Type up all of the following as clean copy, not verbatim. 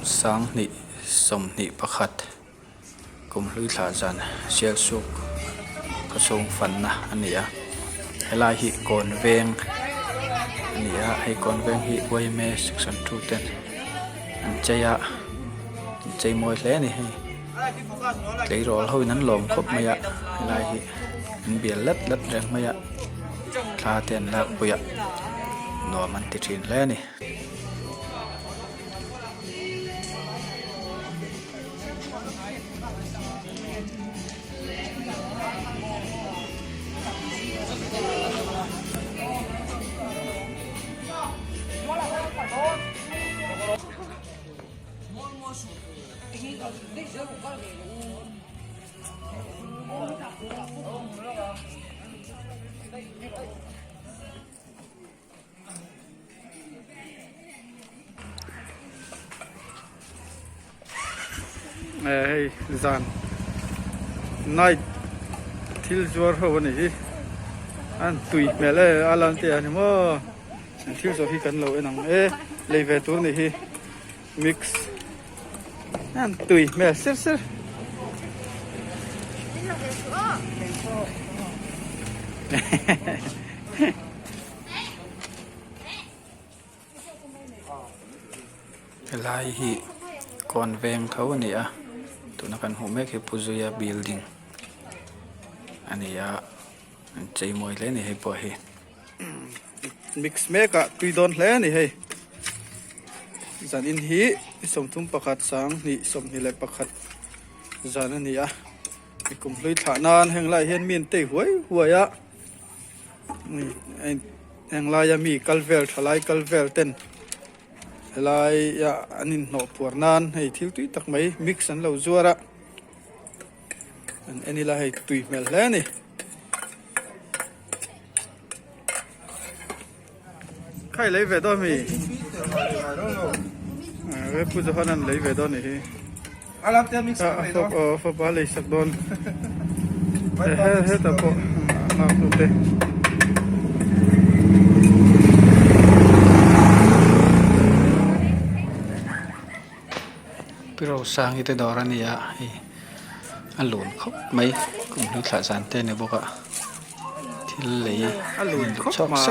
Sanghnih 21 kum hlui thla zan Sialsuk khawchhung fanna a ni a helai hi kawn veng a ni a hei kawn veng hi yma section 2 ten an chei a an chei mawi hle a ni hei tleirawl ho in an lawm khawp mai a helai hi an bial lat lat reng mai a thla te an lak pui a nuam an ti thin hle a ni. Hei zan night thil zuar ho a ni hi an tui hmel e a lan te a ni maw an thil zawh hi kan lo en ang e lei ve tur a ni hi mix an tui hmel ser ser. Helai hi kawn veng tho a ni a tuna kan hmuh mek hi Puzuia building a ni a an chei mawi hle a ni hei pawh hi. Mix mek ah tui dawn hle a ni hei zan in hi 31 2021 zan a ni a kum hlui thlah nan heng lai hian mi an tei huai huai a. Heng laia mi kal vel thalai kal vel ten helaia an inhnawh puar nan hei thil tui tak mai mix an lo zuar a an en ila hei tui hmel hle a ni. Khai lei ve dawn mi Pu Johan an lei ve dawn ni hi fapa lei sak dawn heta pawh nghak tu te. Pi Rosangi te dawr a ni a hei a lun khawp mai kum hlui thlah zan te a ni bawk a thil lei a lun khawp mai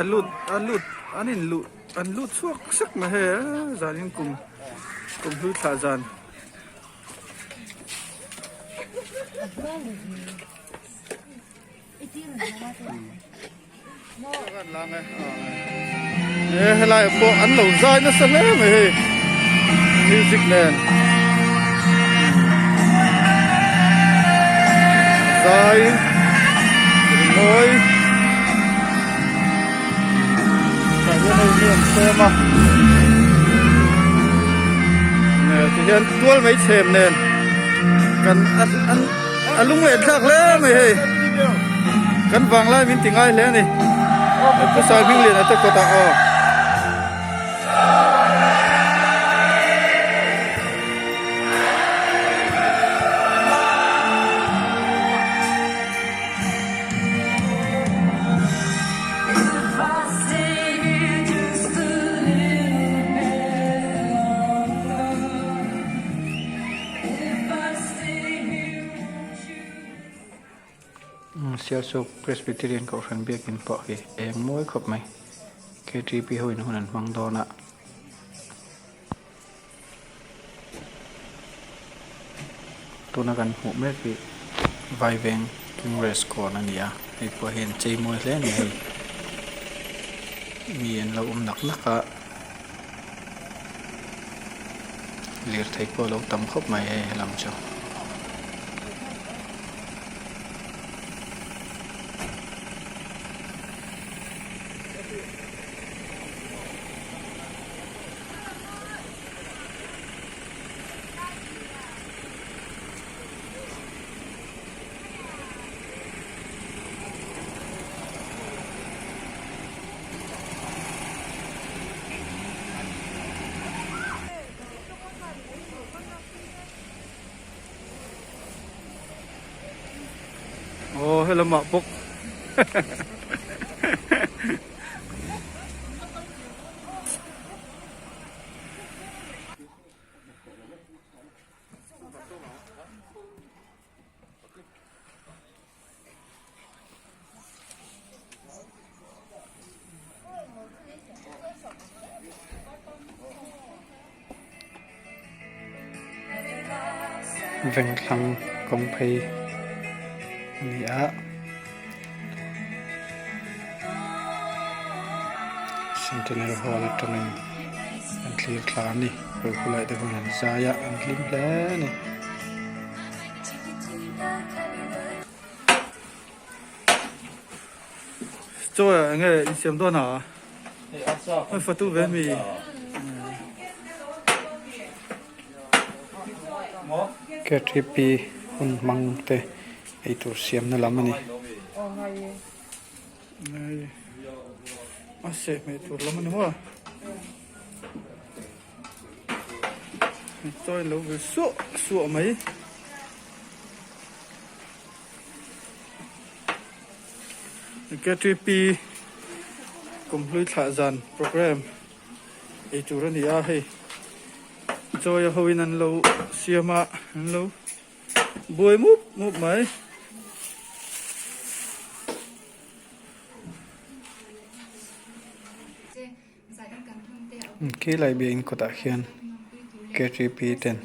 a lut a lut an in luh an lut chhuak sek mai hei a zan in kum kum hlui thlah zan. E helai ah pawh an lo zai nasa hle mai hei music nen zai rimawi tah hian hei mi an chhem a tihian tual mai chhem nen kan an A lung leh thlak hle mai hei. Kan vanglai min ti ngai hle a ni. Pu Saihmingliana te kawtah aw. Sialsuk Presbyterian Kohhran biakin pawh hi eng mawi khawp mai. Ktp ho in hun an hmang dawn a. Tuna kan hmuh mek hi Vaiveng Congress kawn a ni a, hei pawh hian chei mawi hle a ni hei. Mi an lo awm nak nak a. Lirthei pawh a lo tam khawp mai hei helam chu. Aw helamah bawk Vengthlang kawng phei a ni a. Centenary Hall atangin an thlir thla a ni. Kawlkulai te pawhin an zai a, an hlim hle a ni. Chaw eng nge insiam dawn a? Hei fatu ve mi. KTP hun hmang te eitur siamna lam a ni. A seh hmeh tur lam a ni maw? Chaw in lo vil suah suah mai. KTP kumhlui thlah zan programme ei tur a ni a hei Joy-a ho in an lo siam a an lo buai mup mup mai. Khilai biakin kawtah khian KTP ten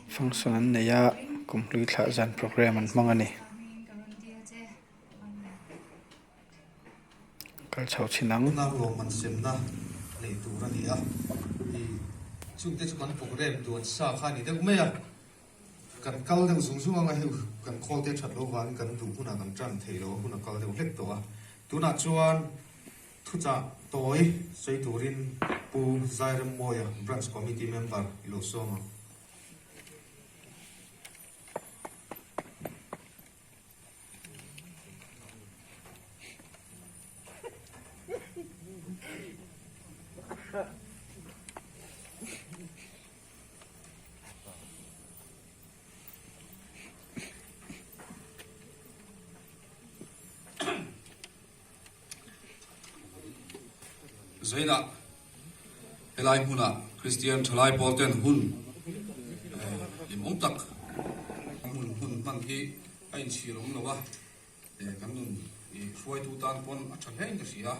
function an nei a kumhlui thlah zan programme an hmang a ni. Kal chho chhin ang. Tuna ruahman semna neih tur a ni a, chungte chu kan programme duan sa kha a ni deuh mai a. Kan kal deuh zung zung anga hei kan khawl te that loh vangin kan duh hunah kan tan thei lo a, hun a kal deuh hlek tawh a. Tunah chuan thuchah tawi sawi turin Pu Zairemmawia Branch Committee Member i lo sawm ang. Zainah helai hmunah Kristian thalai pawl ten hun hlimawm tak hmun hun hman hi a inchhir awm lo a, kan nun hruaitu tan pawn a tha hle in ka hria,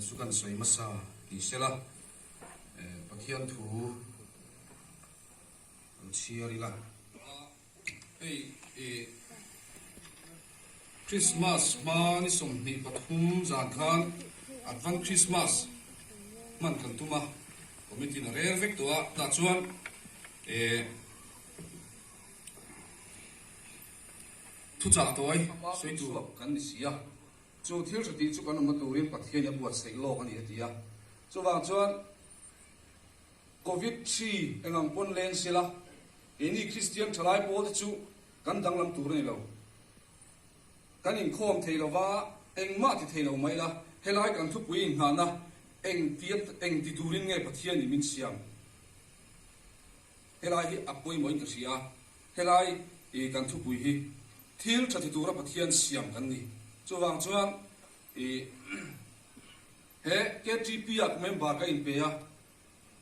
chu kan sawi hmasa ni sela. Pathian thu lo chhiar ila. Hei i Christmas hma ni 23 zan khan Advent Christmas hman kan tum a, committee in a rel vek tawh a, tah chuan thuchah tawi sawi tur kan ni si a. Chu thil hre tih chu kan awmna turin Pathianin a buatsaih lawk a ni a ti a. Chuvang chuan Covid hri eng ang pawn leng sela, keini Kristian thalai pawlte chu kan danglam tur a ni lo. Kan inkhawm thei lova, engmah ti thei lo mai la, helai kan thupui inngahna eng ti eng ti turin nge Pathianin min siam? Helai hi a pawimawhin ka hria a, helai i kan thupui hi thil tha ti tura Pathian siam kan ni. Chuvang chuan i he KTP ah member ka inpe a,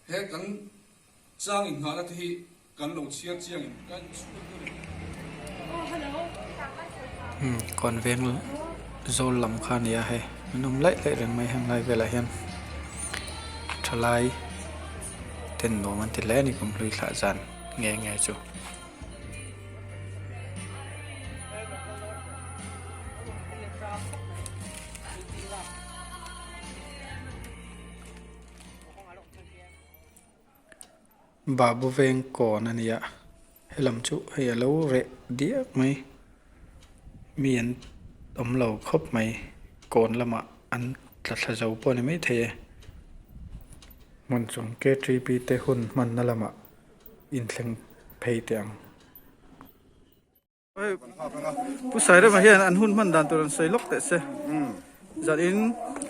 he kan chang inngahna te hi kan lo chhiar chiang in kan chhut a ni. Kawn veng zawl lam kha a ni a hei an awm laih laih reng mai heng lai velah hian thalai ten nuam an ti hle a ni kum hlui thlah zan nge nge chu. Babu veng kawn a ni a helam chu hei a lo reh diak mai mi an awm lo khawp mai kawn lamah an tla thla zo pawh a ni maithei e hmun chung K three P te hun hmanna lamah inthleng phei teh ang. Pu Sairema hian an hun hman dan tur an sawi lawk teh se. Zanin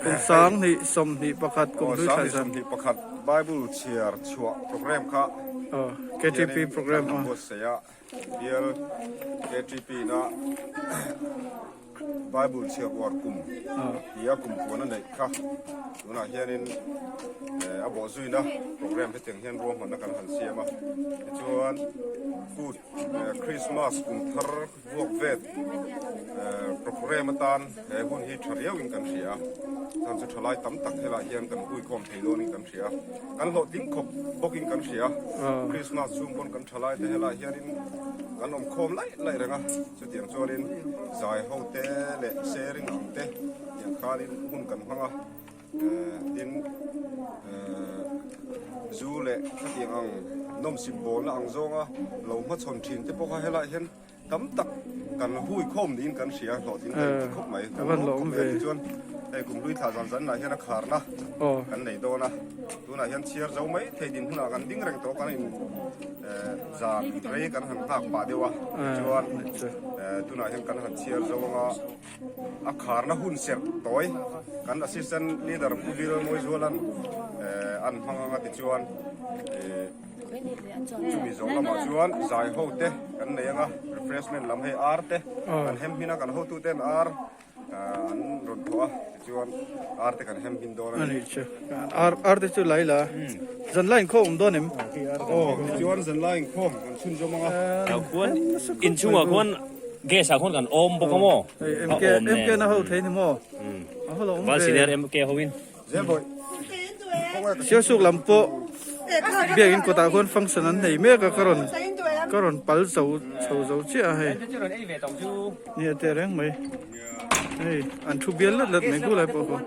kum 2021 kum hlui thla zan. 21 Bible chhiar chhuah program kha KTP program a buatsaih a, bial KTP na. Bible chhiar uar kum tia kum puan a neih kha tunah hianin a bawhzuina program hetiang hian ruahmanna kan han siam a. Tichuan kut Christmas kum thar vuak vet program atan he hun hi tha riauin kan hria a. Chuan chu thalai tam tak helai hian kan huikhawm thei dawnin kan hria a. Kan hlawhtling khawp bawkin kan hria a. Christmas chhung pawn kan thalai te helai hianin kan awm khawm laih laih reng a. Chutiang chuanin zai ho te leh sharing ang te tiang khanin hun kan hmang a, tin zu leh khatiang ang nawmsip bawlna ang zawnga lo hmachhawn thin te pawh kha helaiah hian tam tak kan hui khawm niin kan hria hlawhtling kan inti khawp mai. Kan lawm khawp mai a tichuan hei kumhlui thlah zan zanah hian a kharna kan nei dawn a, tunah hian chhiar zo mai thei din hunah kan ding reng tawh kan in. Zan rei kan han nghak pah deuh a, tichuan tunah hian kan han chhiar zo anga a kharna hun serh tawi kan assistant leader Pu Vilmawizuala'n an hmang anga tichuan chumi zawh lamah chuan zai ho te kan nei anga refreshment lam hei ar te kan hem hmin a kan hotuten ar An rawn thawh a, tichuan ar te kan hem hmin dawn a ni. A nih chu. Ar ar te chu lai la. Zanlai inkhawm awm dawn em? Aw, tichuan zanlai inkhawm kan chhunzawm ang a. Tah khuan inchungah khuan gas ah khuan kan awm bawk a maw? A awm nen. MK na ho thei ni maw? A ho lo awm ve. Val senior MK ho in. Sialsuk lam pawh biakin kawtah khuan function an nei mek a ka rawn ka rawn pal zo chho zo chiah a hei nia teh reng mai hei an thu bial lat lat mai khulai pawh khaw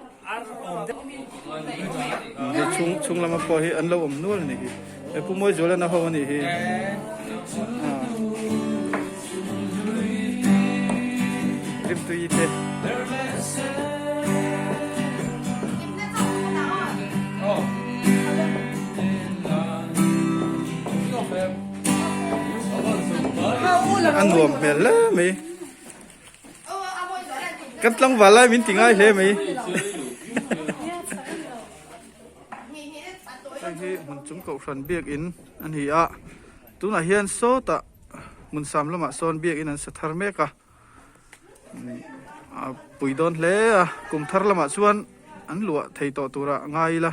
hei chhung chhung lama pawh hi an lo awm nual a nih hi he pu Mawizuala na ho a nih hi Rimtui te. A nuam hmel hle mai. Kan tlangval lai min ti ngai hle mai. Hei hi hmun chung kohhran biakin a ni a, tunah hian sawtah hmun sam lamah sawn biakin an sa thar mek a, a pui dawn hle a, kum thar lamah chuan an luah thei tawh tura ngai ila,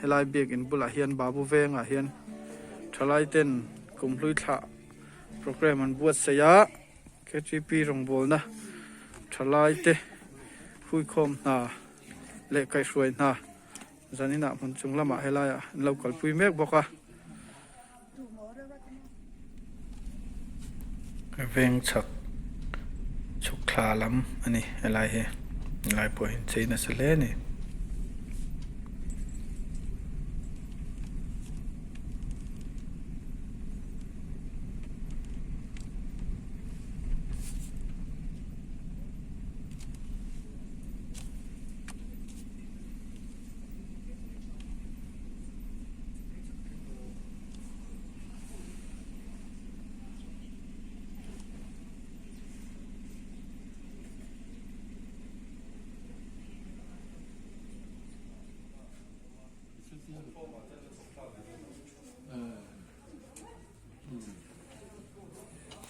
helai biakin bulah hian Babu vengah hian thalai ten kum hlui thlah programme an buatsaih a, KTP rawngbawlna thalai te huikhawm hna. leh kaihhruai hna zaninah hmun chung lamah helaiah an lo kalpui mek bawk a. Veng chhak chhuk thla lam a ni helai hi helai pawh hi chei nasa hle a ni.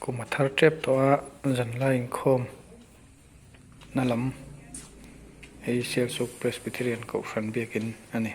Kum a thar tep tawh a zanlai inkhawm. Na lam hei Sialsuk Presbyterian Kohhran biakin a ni.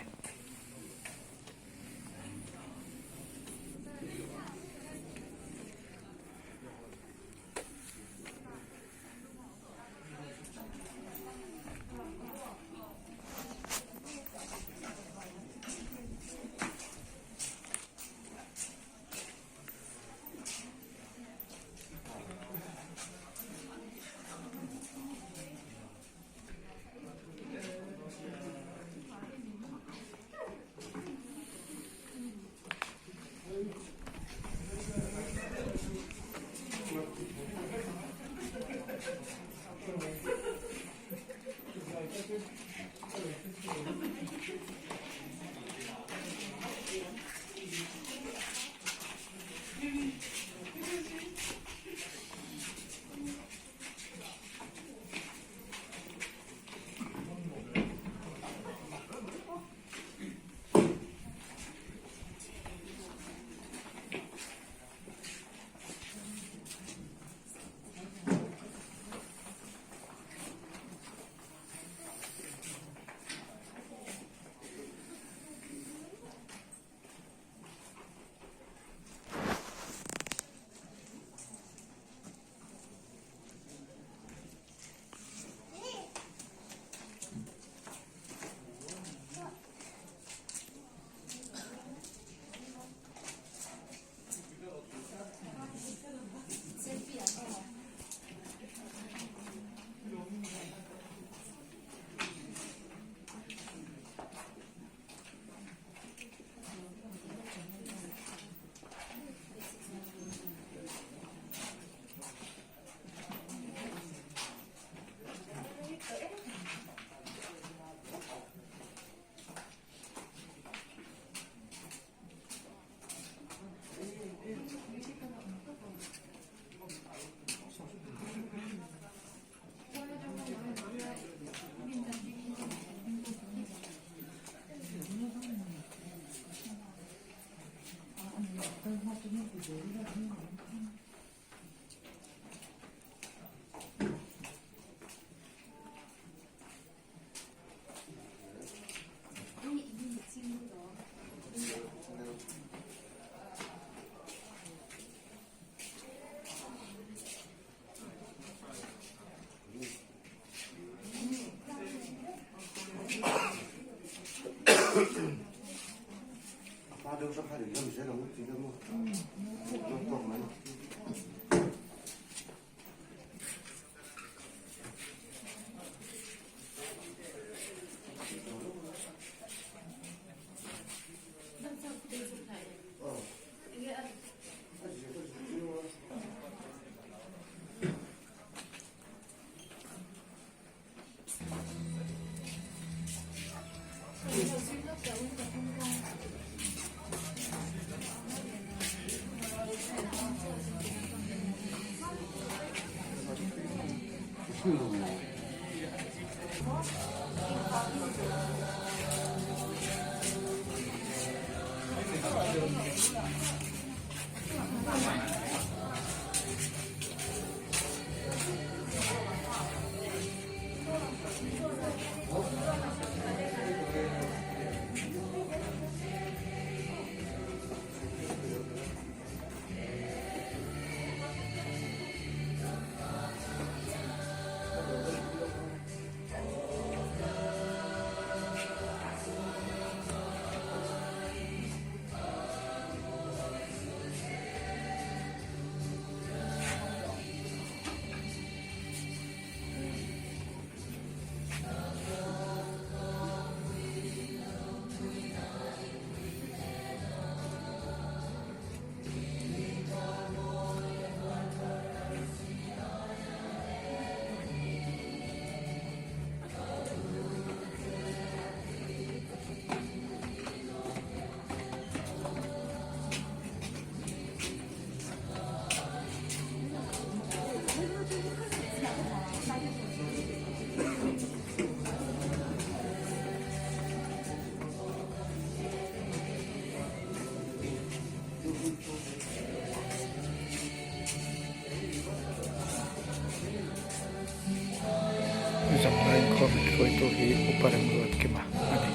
Zanglai inkhawm hruaitu hi upa Remruatkima a ni.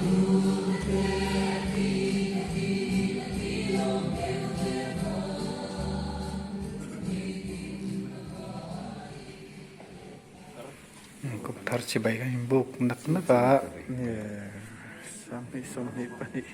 Kum thar chibai kan inbuk nak nak a sanghnih 22.